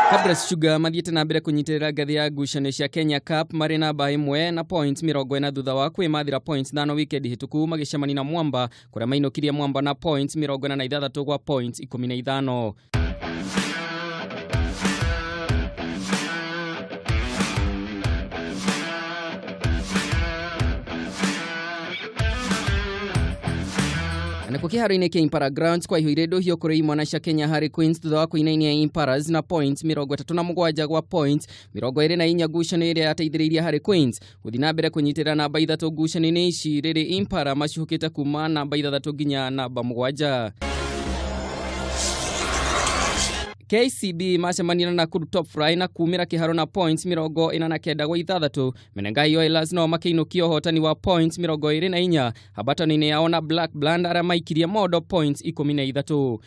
Kabras Sugar mathiĩte na mbere kũnyitĩrĩra ngathĩ ya ngucanio cia Kenya Cup marĩ namba ĩmwe na points 40 thutha wa kwĩmathĩra points 5 wikendi hĩtũku magĩcemania na Mwamba kũrĩa mainũkirie Mwamba na points 46 gwa points 15. Nakuo kĩharo-inĩ kĩa Impala Grounds kwaihũire ndũhiũ kũrĩ imwana cia Kenya Harry Queens thutha wa kũinainia Impalas na points 37 gwa points 24, ngucanio ĩrĩa yateithĩrĩirie Harry Queens gũthiĩ na mbere kũnyitĩrĩra namba 3 ngucanio-inĩ ici rĩrĩ Impala macuhũkĩte kuma namba 6 nginya namba 7. KCB macemania na Nakuru Top Fry na kumĩra kĩharo na points 49 gwa 6. Menengai Oilers nao makĩinũkia ũhotani wa points 24 hambatano-inĩ yao na Black Bland arĩa maikirie mondo points 13.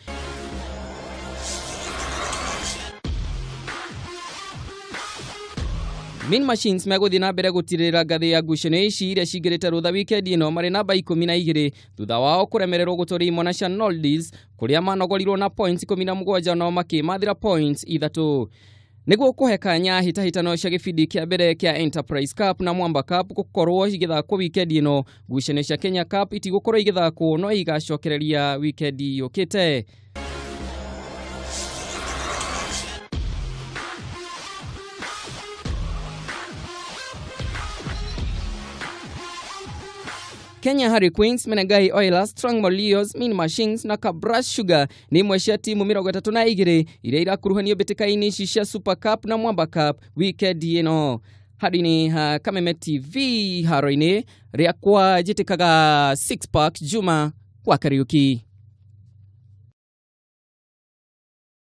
Mean Machines megũthiĩ na mbere gũtirĩrĩra ngathĩ ya ngucanio ici iria cingĩrĩte rũtha wikendi ĩno marĩ namba 12 thutha wao kũremererwo gũtũria imwana cia Noldis kũrĩa manogorirwo na points 17 nao makĩmathĩra points 3. Nĩguo kũhe kanya hĩtahĩtano cia gĩbindi kĩa mbere kĩa Enterprise Cup na Mwamba Cup gũkorwo igĩthakwo wikendi ĩno, ngucanio cia Kenya Cup itigũkorwo igĩthakwo no igacokereria wikendi yũkĩte. Kenya Harry Queens, Menengai Oilers, Strong Molios, Mean Machines na Kabras Sugar nĩ imwe cia timu 32 iria irakuruhanio mbĩtĩka-inĩ ici cia Super Cup na Mwamba Cup wikendi ĩno. Handũ-inĩ ha Kameme TV haro-inĩ rĩakwa njĩtĩkaga Six Pack Juma wa Kariuki.